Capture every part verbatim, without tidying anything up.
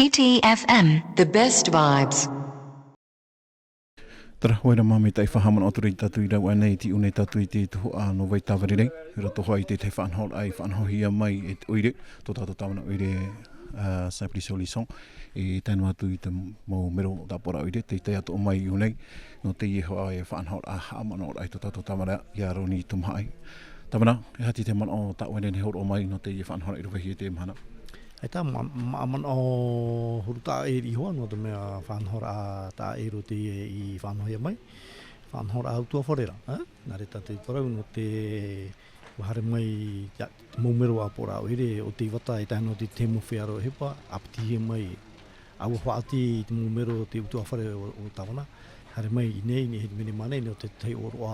E T F M, the best vibes. Tara, ʻoe rā māmī, tei faʻahaʻamanaʻo atu ra ia tātou i rave nei, tei ʻō nei tātou i te tuhaʻa nō vai tāviri nei, i roto hoʻi i te tahi faʻanahoraʻa i faʻanahohia mai e te ʻoire, tō tātou tāvana ʻoire, ā, Simplice Olisson, e tae noa atu i te mau mero o te ʻāpoʻoraʻa ʻoire, tei tae atoʻa mai i ʻō nei, nō teie hoʻi faʻanahoraʻa, haʻamanaʻoraʻa i tō tātou tāvana ia Roni Tamahaʻi. Tāvana, e aha te manaʻo tā ʻoe nei e hōroʻa mai nō teie faʻanahoraʻa i ravehia i teie mahana? ʻAita, ma-, ma-, manaʻo huru taʻa ʻē riʻi hoʻi, nō te mea faʻanahoraʻa taʻa ʻē roa teie i faʻanahohia mai. Faʻanahoraʻa ʻutuāfare ra, ā? Nā reira tātou i parau nō te, ʻua haere mai te, te mau mero ʻāpoʻoraʻa ʻoire, ʻo tei vata e tae noa atu i te mau feiā ʻohipa, ʻāpitihia mai, ʻua faʻaoti i te mau mero te ʻutuāfare o, o tāvana, haere mai i ʻō nei, i niʻa i te menemā nei, nō te tahi ʻōroʻa,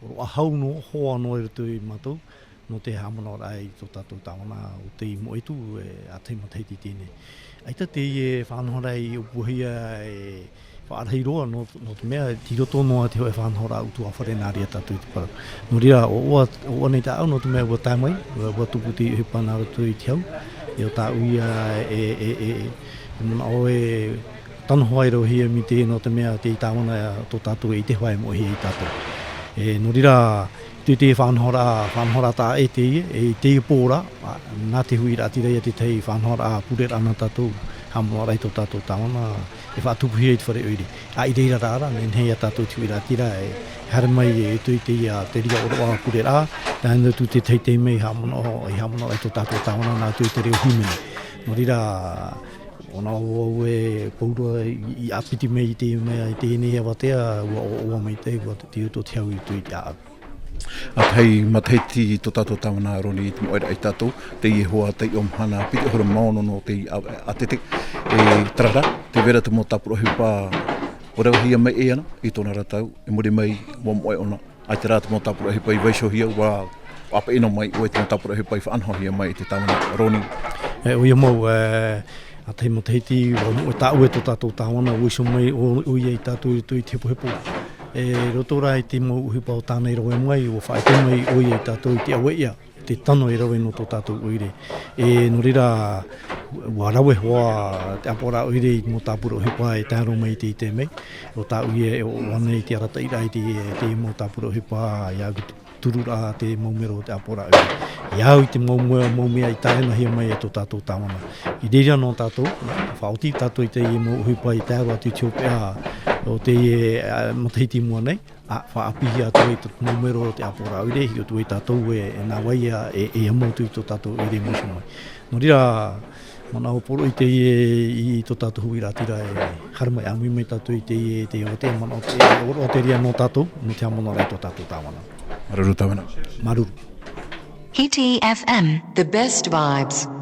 ʻōroʻa hau noa, hoa noa i roto ia mātou, nō te haʻamanaʻoraʻa i tō tātou tāvana ʻo tei moʻe atu, e, ʻa tahi matahiti i teie nei. ʻAita teie faʻanahoraʻa i ʻōpuahia e faʻarahi roa, nō, nō te mea, tei roto noa te hōʻē faʻanahoraʻa ʻutuāfare nā reira tātou i te parau. Nō reira, ʻo, ʻoaʻoa, ʻoaʻoa nei tāʻu, nō te mea ʻua tae mai, ʻua, ʻua tupu te ʻohipa nā roto i te hau, e ʻo tāʻu ia e, e, e, e manaʻo e tano hoʻi e ravehia mai teie, nō te mea tei tāvana tō tātou e ʻite hoʻi e moʻehia ia tātou. E, nō reira, tei te faʻanahoraʻa, faʻanahoraʻa taʻa ʻē teie, e, i teie pō ra, ā, nā te huiraʻatira ia te tahi faʻanahoraʻa pureraʻa nā tātou, haʻamanaʻoraʻa i tō tātou tāvana, e faʻatupuhia i te fare ʻoire. ʻA i reira rā, nehenehe ia tātou te huiraʻatira, e, haere mai e ʻite i teie, ā, te reira ʻōroʻa pureraʻa, tae noa atu te tahi taime i haʻamanaʻo, i haʻamanaʻoraʻa i tō tātou tāvana nā roto i te reo hīmene. Nō reira, ʻo nā ʻō au e pau roa i, i ʻāpiti mai i teie mea, i teie nei avatea, ʻua ʻoaʻoa maitaʻi, ʻua te, tei roto te hau i roto i te ʻāʻau. ʻA tahi matahiti tō tātou tāvana Roni i te moʻeraʻa ia tātou, teie hoʻi taiʻo mahana, piti ʻahuru mā ono nō teie ʻāvaʻe ʻātete, e terā rā, tē vai ra te mau tāpura ʻohipa, ʻua ravehia mai ʻē ana, i tōna ra tau, i muri mai, ʻua moʻe ʻōna, ʻaita rā te mau tāpura ʻohipa i vaiihohia, ʻua, ʻua ʻāpeʻe noa mai ʻoe i te mau tāpura ʻohipa i faʻanahohia mai e te tāvana Roni. E, ʻoia mau, e, ʻa tahi matahiti, ʻua moʻe tāʻue tō tātou tāvana, ʻua iho mai ʻo, ʻoia ia tātou i roto i te hepohepo. E, roto rā i te mau ʻohipa o tāna i rave mai, ʻua faʻaʻite mai ʻoia ia tātou i te ʻāvaʻe ia, te tano e rave nō tō tātou ʻoire. E, nō reira, ʻua rave hoʻi te ʻāpoʻoraʻa ʻoire i te mau tāpura ʻohipa e tae roa mai i teie taime. ʻO tāʻu ia e ʻoaʻoa nei i te arataʻiraʻa i te, te mau tāpura ʻohipa, ʻia turu ra te mau mero o te ʻāpoʻoraʻa ʻoire. ʻIa au i te mau mea, mau mea i tārenahia mai e tō tātou tāvana. I reira noa tātou, faʻaoti tātou i teie mau ʻohipa i tae roa atu i te hopeʻa o teie, ā, matahiti i mua nei. ʻA, faʻaʻāpīhia atu ai tō te mau mero o te ʻāpoʻoraʻa ʻoire, hiʻo atu ai tātou e, e nā vai ia, e, e amo atu i tō tātou ʻoire e mōhio mai. Nō reira, manaʻo poroʻi teie i tō tātou huiraʻatira e haere mai, ʻāmui mai tātou i teie, te, o te manaʻo te, ʻōroʻa terā nō tātou, nō te haʻamanaʻoraʻa i tō tātou tāvana. Māuruuru tāvana. Māuruuru. E T F M, the best vibes.